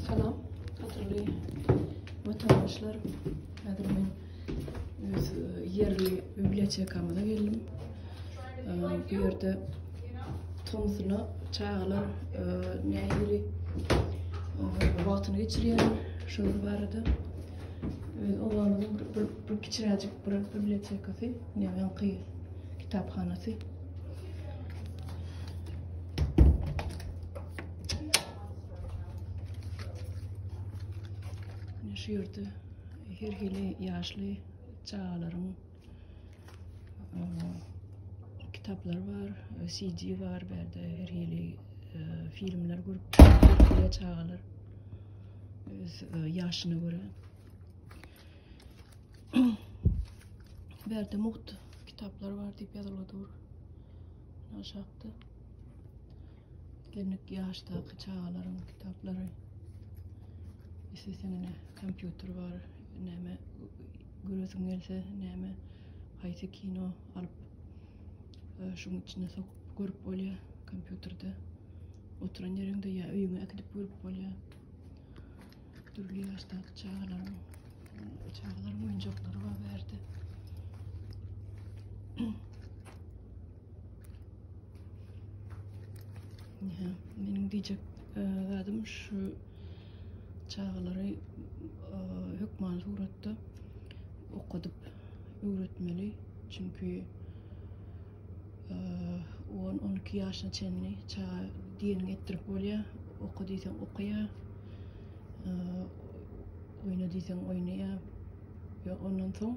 Salam, gadyrly watandaşlar. Häzir men öz e, ýerli bibliotekamyza geldim. E, bu ýerde tomsuna çagalar e, nähili wagtyny geçirýärler, şolar barada. Öz obamyzyň bir, bir, bir kiçiräjik bir bibliotekasy, ýaňky kitaphanasy. Ine şu ýerde her hili ýaşly çagalaryň kitaplary bar, CD bar, bärde her hili filmler görüp bilýär çagalar öz ýaşyna görä. Bärde mugt kitaplar bar diýip ýazylgy dur. Aşakda. Islendik ýaşdaky çagalaryň kitaplary. Isleseň ine kompýuter bar, näme göresiň gelse, näme haýsy kino alyp e, şuň içine sokup görüp bolýar kompýuterde. Oturan ýeriňde ýa öýüňe äkidip görüp bolýar. Dürli ýaşdaky çagalaryň çagalaryň oýunjaklary bar bu ýerde. Meniň diýjek e, zadym şu çagalary e, hökmany suratda okadyp öwretmeli. Çünki 10-12 ýaşyna çenli çaga diýeniňi etdirip bolýar. Oka diýseň okaýar. Oýna diýseň oýnaýar. Ýok, ondan soň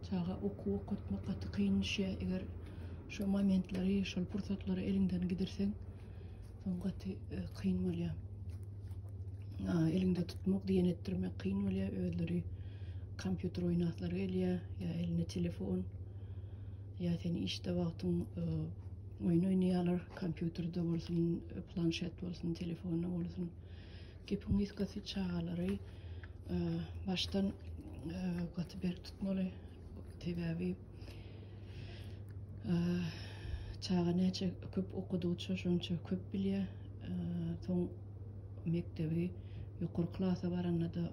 çaga okuw okatmak gaty kyn düşýär. Eger şo momentleri, şol pursatlary eliňden gidirseň, soň gaty e, kyn bolýar. Eliňde tutmak, diýen etdirmek kyn bolýar. Özleri kompýuter oýnaslary gelýär, ýa eline telefon. Ýa sen işde wagtyň oýun oýnaýarlar, kompýuterde bolsun, planşet bolsun, telefonda bolsun. Gepiň gysgasy çagalary başdan gaty berk tutmaly. Sebäbi çaga näçe köp okadygyça şonça köp bilýär. Soň mekdebi ýokary klasa baranda-da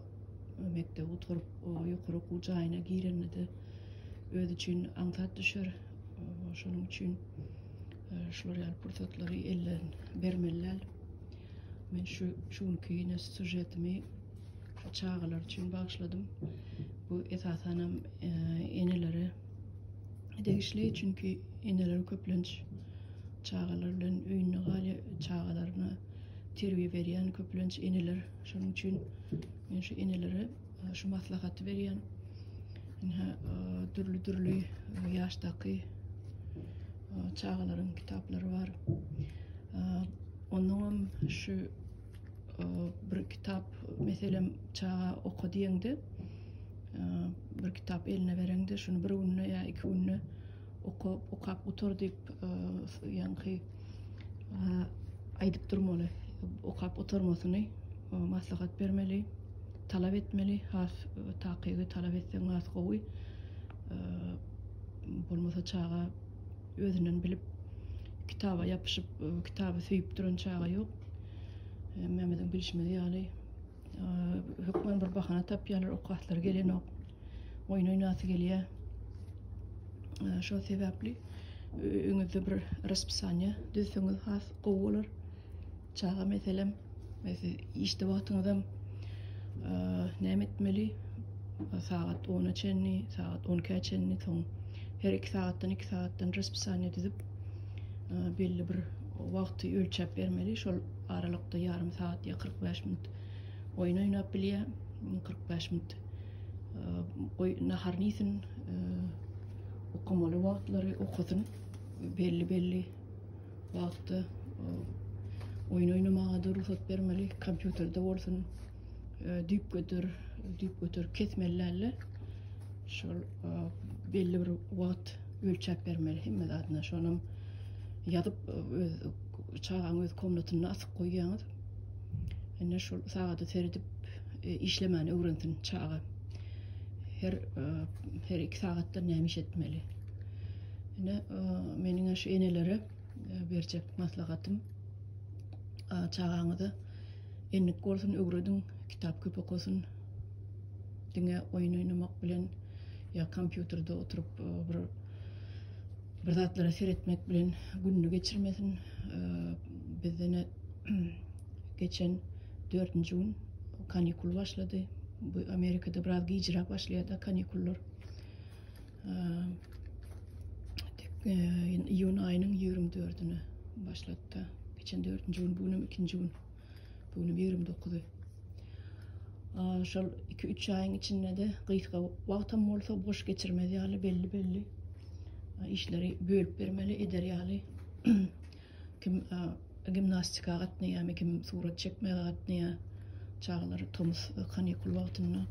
mekdebi gutaryp ýokary okuw jaýyna girende-de özi üçin aňsat düşer. Şonuň üçin şular ýaly pursatlary elden bermeli däl. Men şu şu günki ýene sýužetimi şu çagalar üçin bagyşladym. Bu esasanam enelere degişli, çünki eneler köplenç çagalar bilen öýünde galýar, çagalaryna terbiýe berýän köplenç eneler. Şonuň üçin men şu enelere şu maslahaty berýän. Ynha dürli-dürli ýaşdaky çagalaryň kitaplary bar. Onnoňam şu bir kitap meselem çaga oka diýeňde bir kitap eline bereňde şuny bir günde ýa iki günde oka okap gutar diýip ýaňky aýdyp durmaly. Okap gutarmasyny maslahat bermeli. Talap etmeli, has takygy talap etseň has gowy. Bolmasa çaga özünden bilip kitaba ýapyşyp, kitaby söýüp duran çaga ýok. Hemmämiziň bilşimiz ýaly hökman bir bahana tapýarlar, okaslary gelenok. Oýun oýnasy gelýär. Şol sebäpli öňüňizde bir raspisaniýa düzseňiz has gowy bolar. Çaga meselem, siz işde wagtyňyzam näme etmeli? Sagat 10-a çenli, sagat 12-ä çenli, soň her 2 sagatdan 2 sagatdan raspisaniýa düzüp belli bir wagty ölçäp bermeli. Şol aralykda ýarym sagat ýa 45 minut oýun oýnap bilýär. 45 minut goý naharyny iýsin, okamaly wagtlary okasyn. Belli-belli wagtda oýun oýnamaga-da rugsat bermeli, kompýuterde bolsun, düýpgöter, düýpgöter kesmeli dälde. Şol belli bir wagt ölçäp bermeli hemme zadyna. Şonam ýazyp öz çagaň öz komnatynda asyp goýýaňyz. Indi şol sagada seredip işlemäni öwrensin çaga. Her her 2 sagatdan näme iş etmeli. Ine, meniň şu enelere berjek maslahatym çagaňyza. Endik bolsun, öwrediň, kitap köp okasyn. Diňe oýun oýnamak bilen ýa kompýuterde oturyp bir bir zatlara seretmek bilen gününi geçirmesin. Bizde geçen dördünji gün kanikul başlady. Bu Amerikada biraz gijräk başlaýar-da kanikullar. Iýun aýynyň 24-üne başlady. Geçen dördünji gün, bu günem ikinji gün. Bu günem 29-y. Şol 2-3 aýyň içinde-de gysga wagtam bolsa boş geçirmez ýaly belli-belli işleri bölüp bermeli eder ýaly. Kim gimnastika gatnaýarmy, kim surat çekmäge gatnaýar. Çagalar tomus kanikul wagtynda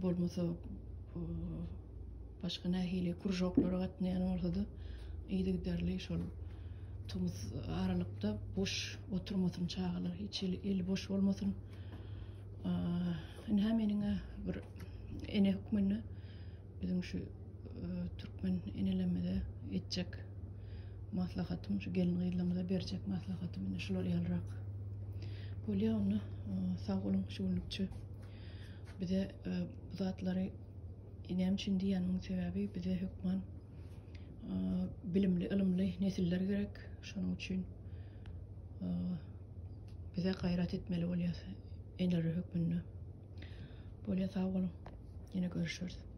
bolmasa başga nähili kružoklara gatnaýan bolsa-da yzygiderli şol tomus aralykda boş oturmasyn çagalar, hiç hili eli boş bolmasyn. Ynha meniň bir ene hökmünde biziň şu türkmen enelerimize etjek maslahatym, şu gelin-gyzlarymyza berjek maslahatym ine şular ýalyrak. Bolýar onda, sag boluň şu günlükçe. Bize bu zatlary näme üçin diýýänimiň sebäbi bize hökman bilimli, ylymly nesiller gerek. Şonuň üçin bize gaýrat etmeli bolýar eneler hökmünde. Bolýar sag boluň. Ýene görüşeris.